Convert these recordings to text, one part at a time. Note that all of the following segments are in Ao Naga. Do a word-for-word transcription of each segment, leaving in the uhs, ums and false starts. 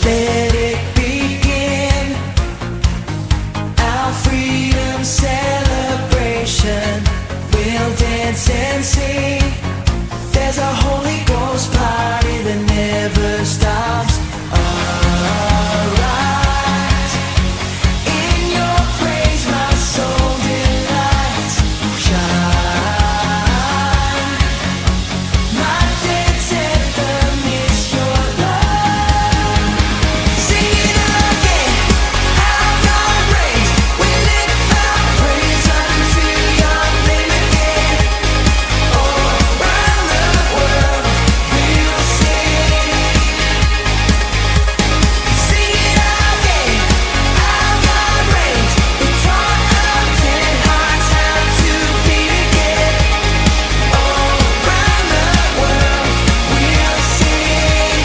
Let it begin. Our freedom celebration. We'll dance and sing. There's a Holy Ghost party that never stops. Arise. In your praise, my soul delights. Shine. My dance anthem is your love. Sing it again. Our God reigns. We lift our praise unto your name again. All around the world we'll sing. Sing it again. Our God reigns. We taught our dead hearts how to beat again. All around the world we'll sing.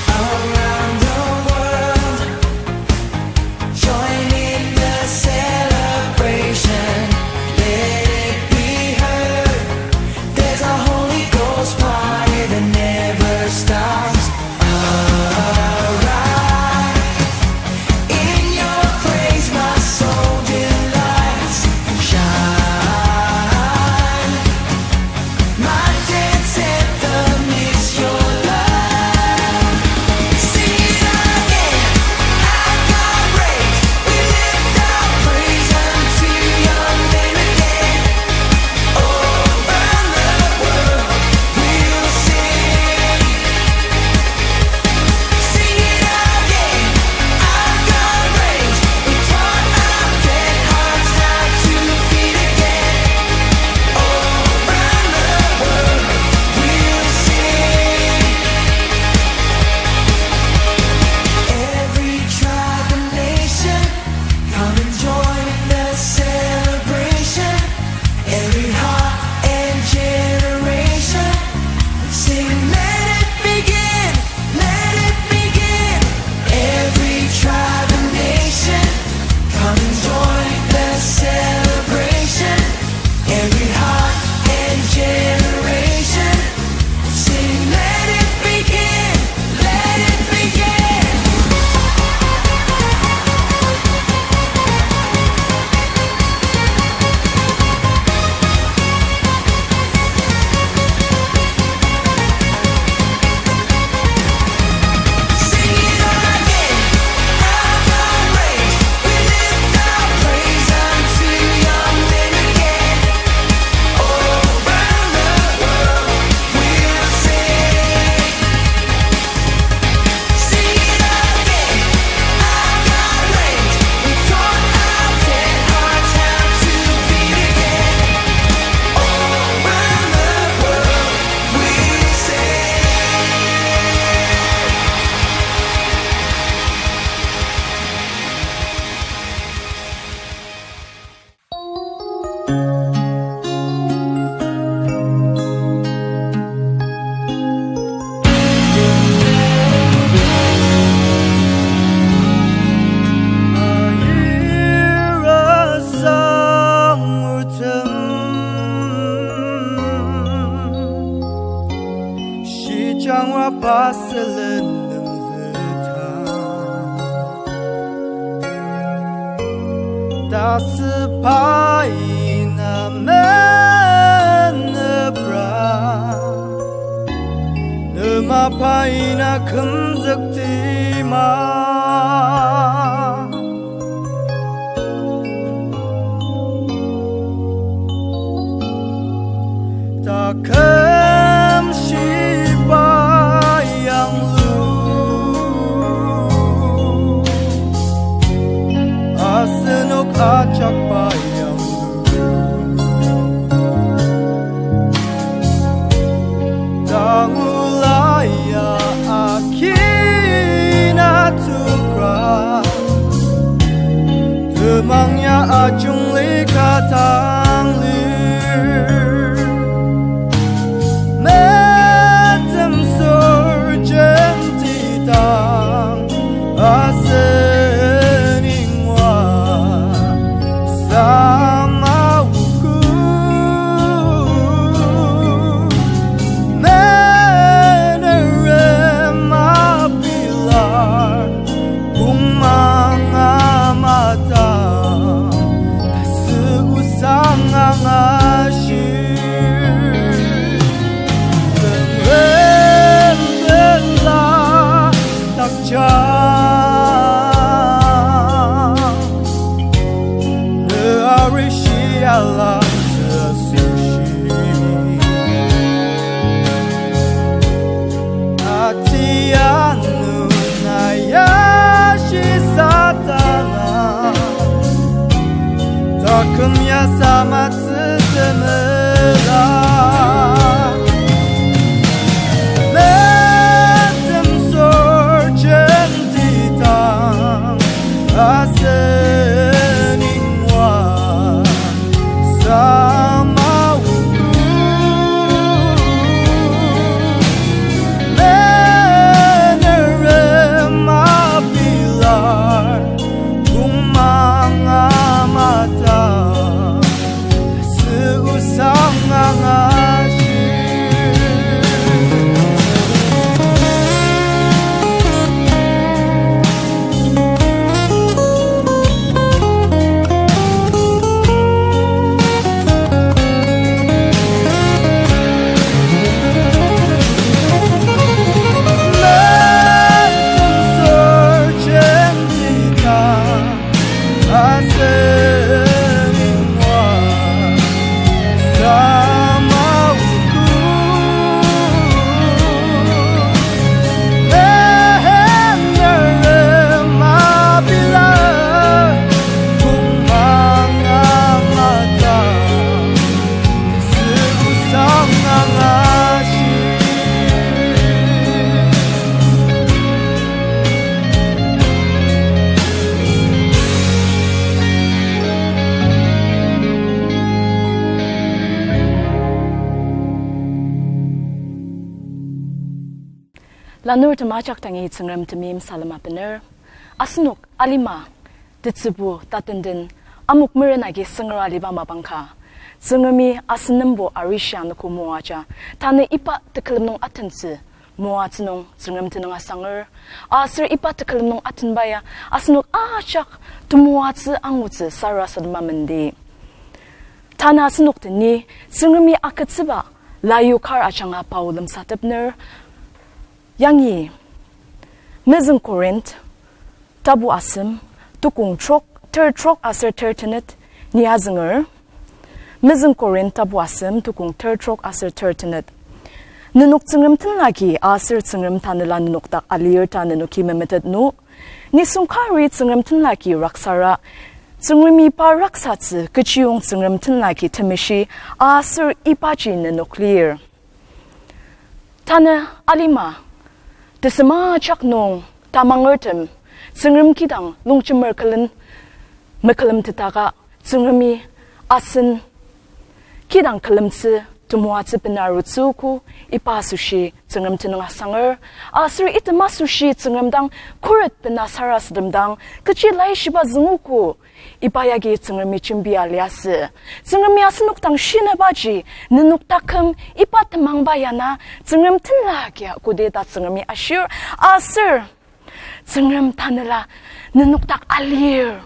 Around the world, join in the celebration. Let it be heard. There's a Holy Ghost party that never stops. Arise. In your praise, my soul delights. Shine. My dance anthem is your love. Sing it again. Our God reigns. We lift our praise unto your name again. All around the world we'll sing. Sing it again. Our God reigns. We taught our dead hearts how to beat again. All around the world we'll sing. Every tribe and nation, come and join the celebration. Every heart and generation, sing, let it begin, let it begin. Every tribe and nation, come and join the celebration. Every heart and generation, sing, let it begin, let it begin. Sing it again. Our God reigns. We lift our praise unto your name again. All around the world we'll sing. Sing it again. Our God reigns. We taught our dead hearts how to beat again. All around the world we'll sing. Shijangwa pasülen nemzüta. Tasüpai na menepra, nemapai na kümzüktima. Taküm shiba yanglu, asenok ajakba yanglu. Tangula ya akina tukra, temang ya ajungli ka tang lir. Metem sor jenti dang asen ingwa sa Lanurtem ajak dangi Tsüngrem temeim salem abener. Asenok alima, tetsübu tatenden, amok meren agi sünger aliba mapang ka, Tsüngremi asen nembo arishi anogo moaja, tanü iba tekülem nung atentsü moatsü nung Tsüngrem tenüng asanger, aser iba tekülem nung atenba ya asenok ajak temoatsü angutsü sarasadema mendi. Tanü asenok deni Tsüngremi agütsüba layukar ajanga pao lemsatepner. Yangi, Mezüng Korinth, tapu asem, tukong trok, ter trok aser ter tenet, ni azünger. Mezüng Korinth tapu asem, tukong ter trok aser ter tenet. Nenok Tsüngrem tenlaki aser Tsüngrem tanela nenok dak alir ta nenoki memetet nü. Nisung kari Tsüngrem tenlaki raksara, Tsüngremi pa raksatsü kechiyong Tsüngrem tenlaki temeshi aser ibaji nenok lir. Tanü alima, tesema jak nung tamangertem, Tsüngrem kidang longjemer külen mekülemtetaka, Tsüngremi asen kidang külemtsü temoatsü bena arutsüogo, iba asoshi Tsüngrem tenüng asanger, aser item asoshi Tsüngrem dang khuret bena sarasadem dang kechi laishiba züngogo, iba yagi Tsüngremi jembi aliasü. Tsüngremi asenok dang shinebaji, nenok taküm iba temangba yana Tsüngrem tenla kia koda ta Tsüngremi ashir, aser Tsüngrem tanela nenok dak alir.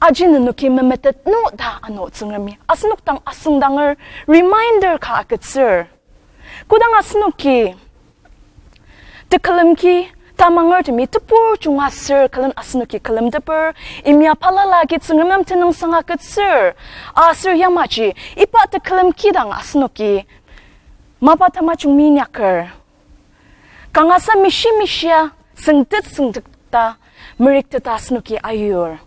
Aji nenoki memetet nü ta ano Tsüngremi asenok dang asüngdanger reminder ka agütsür. Kodang asenoki tekülemki tamangertemi tebur junga sür külen asenoki külemteper, imya balala agi Tsüngrem nem tenüngsang agütsür. Aser yamaji iba tekülemki dang asenoki mapa tamajung minyaker, kangasa mishi mishia süngtet süngtet ta meriktet ta asenoki ayur.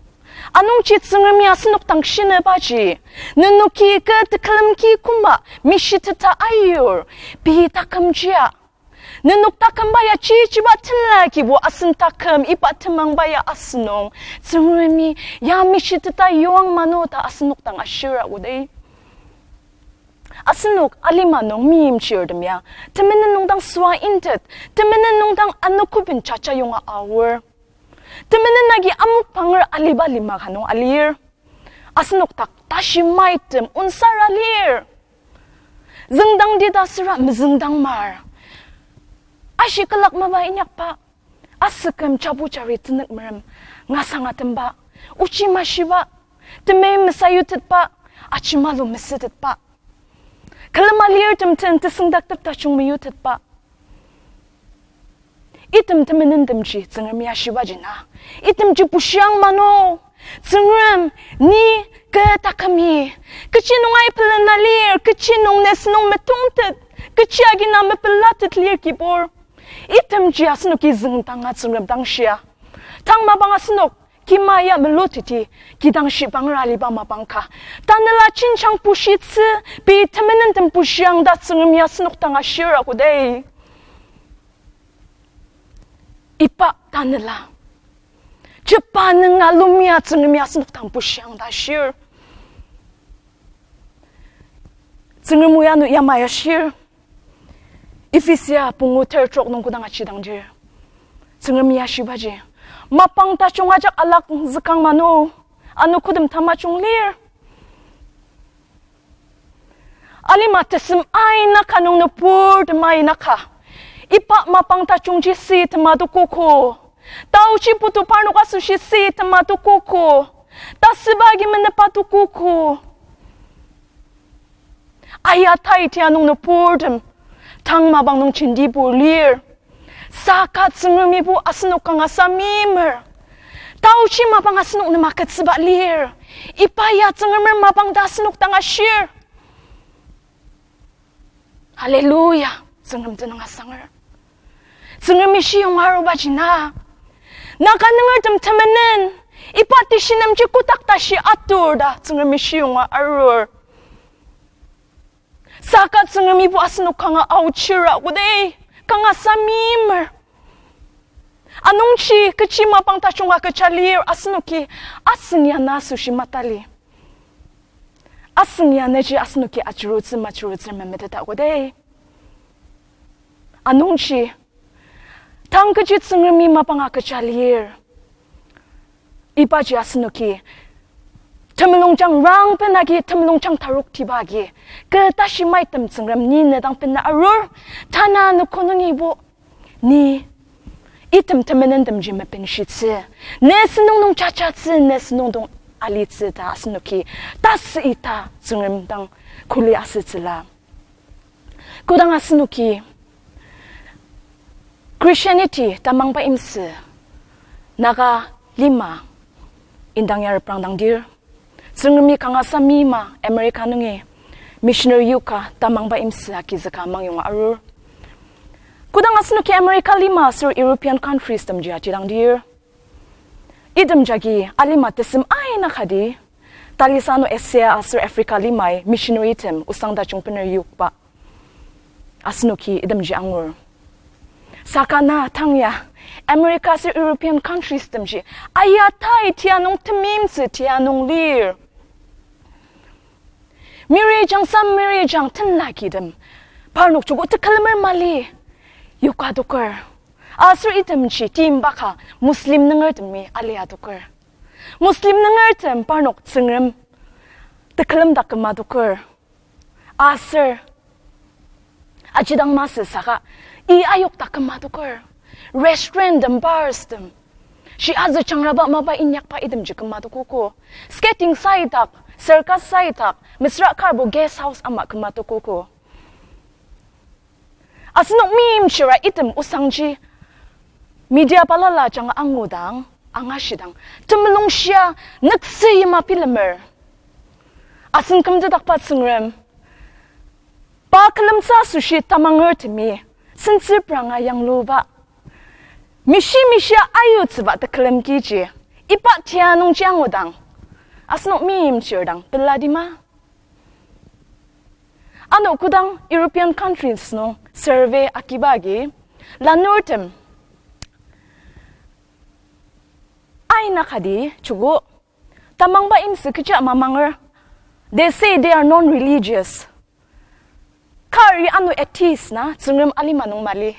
Anungji Tsüngremi asenok dang shinebaji, nenoki kü tekülemki koma mishiteta ayur, pei takümjia nenok takümba ya chichiba tenla kibo asen taküm iba temangba ya asünung, Tsüngremi ya mishiteta yuang mano ta asenok dang ashir ago dei. Asenok alima nung meimchirtem ya temenen nung dang süa intet, temenen nung dang anogo ben jaja yonga aor. Temenen agi amok panger aliba lima ka nung alir. Asenok dak tashi maitem onsara lir. Züngdangdi ta süra mezüngdang mar. Ashi külak mapa inyakba, asüküm jabu jari tenük merem ngasangatemba, ochi mashiba, temei mesayutetba, achimalu mesütetba, külema lirtem den tesüngdaktep tajung meyutetba. Item temenentemji Tsüngremi ashibaji na, itemji bushiang mano. Tsüngrem, ni kü takümi, kechi nung ai pelena lir, kechi nung ne sünung metongtet, kechi agi na mepelatet lir kibur. Itemji asenoki züngdanga Tsüngrem dang shia. Tang mapang asenok kima ya meluteti, kidang shibanger aliba mapang ka, tanela chinchang pushitsü, pei temenentem pushiang ta Tsüngremi asenok dang ashir ago dei. Iba tanela, jepa nunga lumia Tsüngremi asenok dang bushiang ta shir. Tsüngrem o ya nü yamai ashir. Ephesia pungu ter trok nung kodang achidangdir, Tsüngremi ashibaji, mapang tajung ajak alak zükang mano, anogotem tamajung lir. Alima tesem aina ka nung nüburtem aina ka. Iba mapang tajungji si tema tukuko. Taochi putu parnok asoshi si tema tukuko. Tasüba agi menepa tukuko. Aya tai tia nung nüburtem tang mapang nung jenti pur lir. Saka Tsüngremibo asenok kangasa meimer. Taochi mapang asenok nem agütsüba lir. Iba ya Tsüngremer mapang ta asenok dang ashir. Hallelujah. Tsüngrem tenüng asanger. Tsüngremi shiyonga aruba jina. Naga nungertem temenen. Iba teshinemji kotak tashi atur ta Tsüngremi shiyonga arur. Saka Tsüngremibo asenok kanga aochira kode, kangasa meimer. Anungji kechi mapang tajung agüja lir asenoki asüng ya na asoshi matali. Asüng ya naji asenoki achirutsü machirutsü memeteta kode. Anungji, tang kechi Tsüngremi mapang agüja lir. Ibaji asenoki temulungjang rang benagi, temulungjang tarok tiba agi, kü tashi maitem Tsüngrem ni ne dang bena arur, tanü nüko nungibo, ni item temenentemji mebenshitsü, ne senung nung jajatsü, ne senung nung alitsü ta asenoki tasü ita Tsüngrem dang kuli asütsüla. Kodang asenoki Christianity tamangba imsü Naga lima indang ya reprangdangdir, Tsüngremi kangasa meima America nungi missionary yoka tamangba imsü agizüka mangyonga arur. Kodang asenoki America lima aser European countries temji ajidangdir, item jagi alima tesem aina kati, Talisa ano Asia aser Africa limai missionary tem osang tajung bener yokba asenoki itemji angur. Saka na tang ya America aser European countries temji aya tai tia nung temeimtsü tia nung lir. Miri jangsa miri jang tenla kitem parnok joko tekülemer mali yoka adoker. Aser itemji timba ka Muslim nungertemi alia adoker. Muslim nungertem parnok Tsüngrem tekülemdak küma adoker. Aser ajidang masü saka i ayokdak küma adoker. Restaurant tem, bars tem, shi azü jangraba mapa inyakba itemji küma adokogo. Skating saidak, circus saidak, mesüra karbo guest house ama küma adokogo. Asenok meimchira item osangji media balala ajanga angudang, angashidang, temulung shia nüktsü yima bilemer. Asen kümtetdakba Tsüngrem, pa külemtsü asoshi tamangertemi sentsü pranga yangluba, mishi mishia ayutsüba tekülem kiji, iba tia nungji angudang, asenok meimchir dang peladima? Ano kodang European countries nung survey agiba agi, lanurtem aina kati joko tamangba imsü kecha mamanger, they say they are non-religious. Kari ano atheist na, Tsüngrem alima nung mali.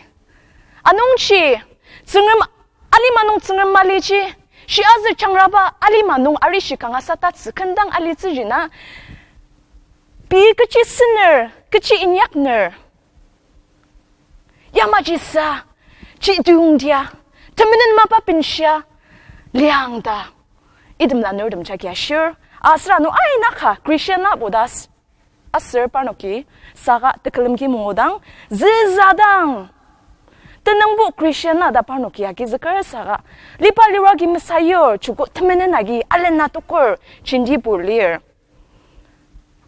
Anungji, Tsüngrem alima nung Tsüngrem maliji, shi azü jangraba alima nung arishi kangasa tatsü kendang alitsüji na, pei kechi sener, kechi inyakner, yamaji sa, ji dungdia, temenen mapa benshia, liang ta item lanurtem jagi ashir, aser ano aina ka Christian na bodas aser parnoki saka tekülemki mungudang, züzadang, tenüngbo Christian na ta parnoki agizüker saka, liba liragi mesayur, joko temenen agi alena tokur, jenti pur lir.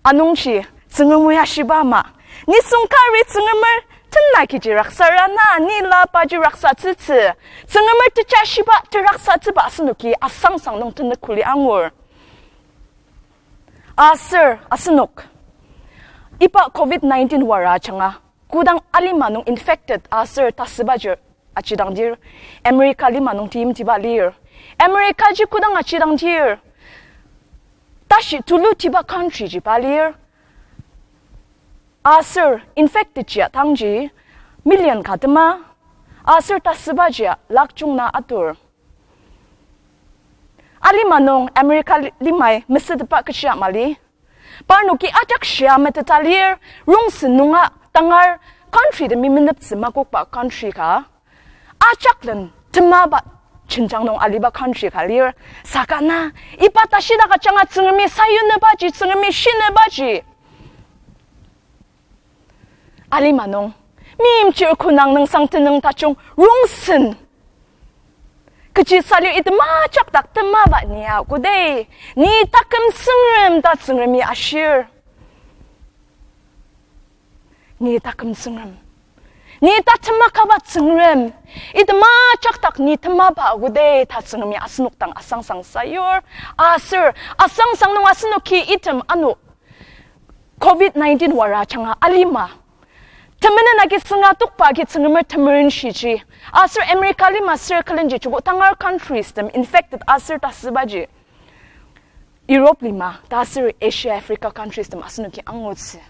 Anungji, Tsüngrem o ya shiba ama, nisung kari Tsüngremer tena kiji raksara na, ni la paji raksatsütsü, Tsüngremer techa shiba teraksatsüba asenoki asangsang nung tenük kuli angur. Aser asenok iba covid nineteen wara ajanga kodang alima nung infected aser tasübaji ajidangdir, America lima nung timtiba lir. America ji kodang ajidangdir, tashi tulutiba country ji ba lir. Aser infected ji atangji million ka tema, aser tasübaji lakh jungna atur. Alima nung America li-, limai mesütepa kechi mali. Parnoki ajak shia meteta lir, rongsen nunga tangar country temi meneptsü makokba country ka. Ajak len temaba jenjang nung aliba country ka lir. Saka na, iba tashidaka janga Tsüngremi sayunebaji, Tsüngremi shinebaji. Alima nung, meimchir konang nüngsang tenüng tajung rongsen. Kechi salir item ajak dak temaba ni a kode, ni taküm Tsüngrem ta Tsüngremi ashir. Ni taküm Tsüngrem. Ni ta temakaba Tsüngrem. Item ajak dak ni temaba kode ta Tsüngremi asenok dang asangsang sayur. Aser, asangsang nung asenoki item ano covid nineteen wara janga alima. Temenen agi sünga tokba agi Tsüngremer temerenshiji. Aser America lima sür külenji joko tangar countries tem infected aser ta sübaji. Europe lima, ta aser Asia, Africa countries tem asenoki angutsü.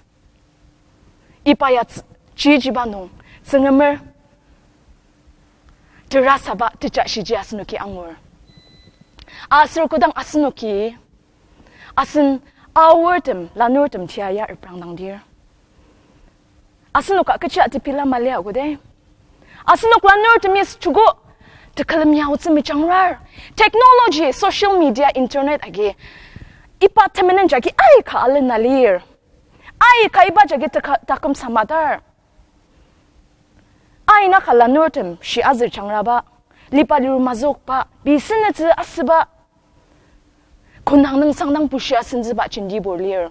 Iba ya ts-, jijiba nung, Tsüngremer terasaba tejashiji asenoki angur. Aser kodang asenoki, asen aortem, lanurtem tia ya reprangdangdir. Asenoka kecha tepela malia kode. Asenok lanurtemi joko tekülem ya otsü mejangrar. Technology, social media, internet agi. Iba temenen jagi aika alena lir. Aika iba jagi teka-, taküm samadar. Aina ka lanurtem shi azü jangraba, liba liru mazükba, bisenetsü asüba. Konang nüngsang dang bushia sentsüba jenti bur lir.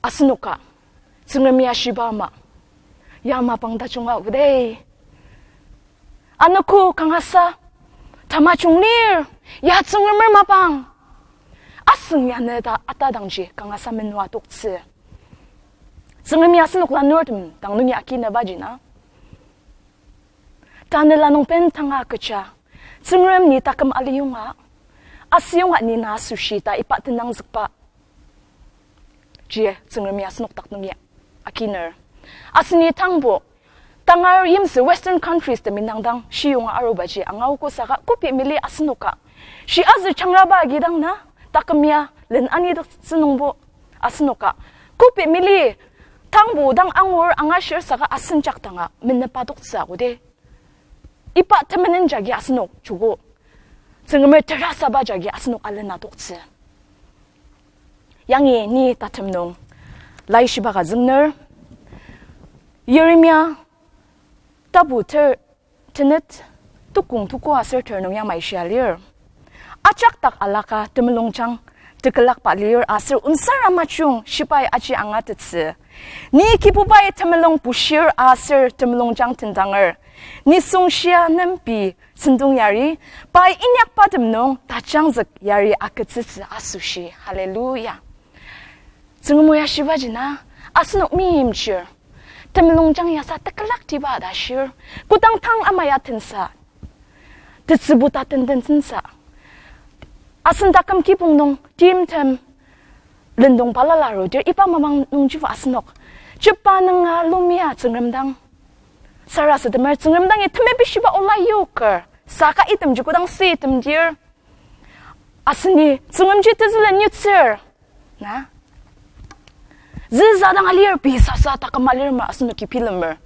Asenoka, Tsüngremi ashiba ama, ya mapang tajunga kode. Anogo kangasa, tamajung lir, ya Tsüngremer mapang. Asüng ya ne ta atadangji kangasa menua toktsü. Tsüngremi asenok lanurtem dang nungi akineba ji na. Tanela nung bendanga kecha, Tsüngrem ni taküm aliyonga, asüyonga ni na asoshi ta iba tenangzükba. Ji Tsüngremi asenok dak nungi akiner. Aseni tangbo, tangar yimsü Western countries temi nangdang shiyonga arubaji angaogo saka kopi mili asenoka. Shi azü jangraba agi dang na, taküm ya len ani dak sünungbo asenoka. Kopi mili tangbo dang angur angashir saka asen jak danga menepa toktsü akode. Iba temenen jagi asenok joko. Tsüngremer terasaba jagi asenok alena toktsü. Yangi ni tatem nung laishiba ka züngner. Yeremia tapu ter tenet tukong tuko aser ter nung yamai shia lir. Ajak dak alaka temulungjang tekülakba lir aser onsar amajung shibai aji angatettsü. Ni Kibubai temulung bushir aser temulungjang tendanger. Nisung shia nem pei sentong yari, pai inyakba tem nung tajangzük yari agütsütsü asoshi. Hallelujah. Tsüngrem o ya shibaji na, asenok meimchir temulungjang yasa tekülaktiba ta shir, kodang tang ama ya tensa, tetsübu ta tenden tensa. Asen taküm kibong nung timtem lendong balala arudir iba mapang nungjibo asenok. Jepa nunga lumia Tsüngrem dang sarasademer, Tsüngrem dangi temepishiba ola yoker. Saka itemji kodang süitemdir, aseni Tsüngremji tezülen yutsür. Na? Züza dang alir, pei sasa taküm alir ma asenoki bilemer.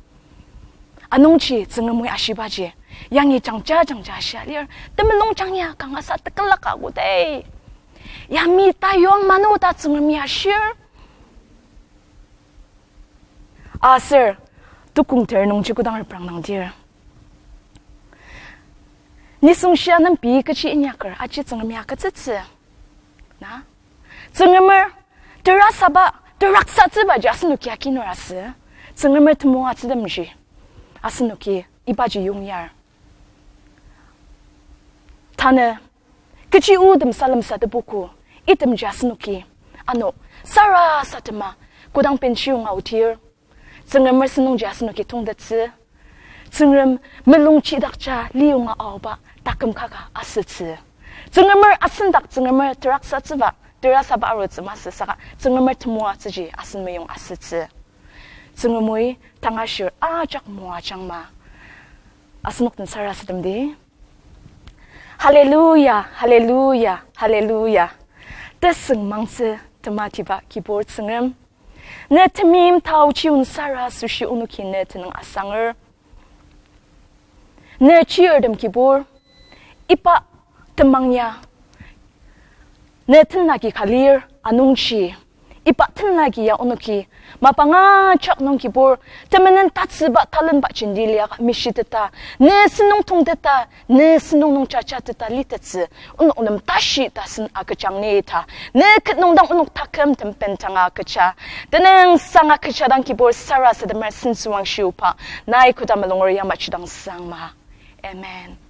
Anungji Tsüngrem o ya ashibaji, yangi jangja jangja ashia lir, temulungjang ya kangasa tekülaka kode. Yami tayong manu ta Tsüngrem ya ashir. Aser, tukong ter nungji kodang reprangdangdir, nisung shia nem pei kechi inyaker aji Tsüngrem ya agütsütsü. Na? Tsüngremer terasaba, teraksatsübaji asenoki akinur asü. Tsüngremer temoatsütemji asenoki ibaji yongyar. Tanü, kechi o tem salemsatepogo, itemji asenoki, ano, sarasadema, kodang benshi yonga otir, Tsüngremer sentongji asenoki tongtettsü. Tsüngrem melungchidakja liyonga aoba taküm kaka asütsü. Tsüngremer asen dak Tsüngremer teraksatsüba, terasaba arutsü masü saka Tsüngremer temoatsüji asen meyong asütsü. Tsüngrem oi tangashir ajak moajangma. Asenok den sarasademdi. Hallelujah, hallelujah, hallelujah. Tesüngmangtsü tematiba Kibur Tsüngrem, ne temeim taochi on sarasadeshi onoki ne tenüng asanger. Ne chirtem Kibur, iba temang ya ne tenlaki ka lir anungji, iba tenlaki ya onoki mapang ajak nung Kibur, temenen tatsüba talenba jenti liaka mishiteta, ne sentong tongteta, ne sentong nung jajateta litettsü onok nem tashi tasen agüjang ni ta, ne ket nung dang onok takümtem bendanga agüja, tenüngsang agüjadang Kibur sarasademer sentsüwangshi oba, nai koda mulunger yamaji dang sangma. Amen.